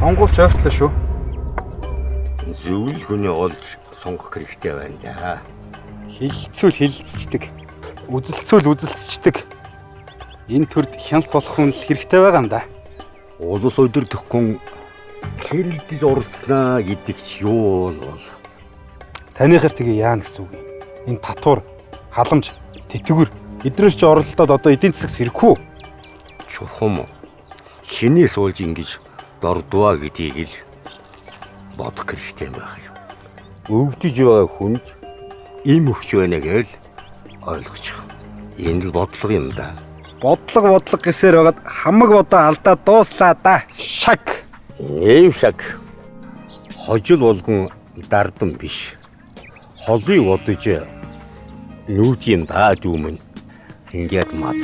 Сонгуульч ойртлоо шүү. Зөвл хүний олж сонгох хэрэгтэй байна да. Хилцүүл хилцчихдэг. Үзэлцүүл үзэлцчихдэг. Энэ төрд хяналт болох хүн л хэрэгтэй байгаа юм да. Улс удирдах хүн хэрэлдэж оролцснаа гэдэг ч юу бол. Таныхаар тэгээ яана гэсэн үг юм. Энэ татвар, халамж, тэтгэвэр эднээс ч оролдоод одоо эдийн засаг сэрхүү. Чухам хинээс уулж ингэж дордваа гэдгийг л бодох хэрэгтэй юм байх юм. Өвдөж байгаа хүнд им өвч байна гэж ойлгочих. Энэ л бодлого юм да. Бодлого бодлого гэсээр байгаад хамаг бодоо алдаа дууслаа да. Шаг. Нэв шаг. Хожил болгон дардан биш. Холыг бодож нүүт юм да дүүмэн. Ингээд мад.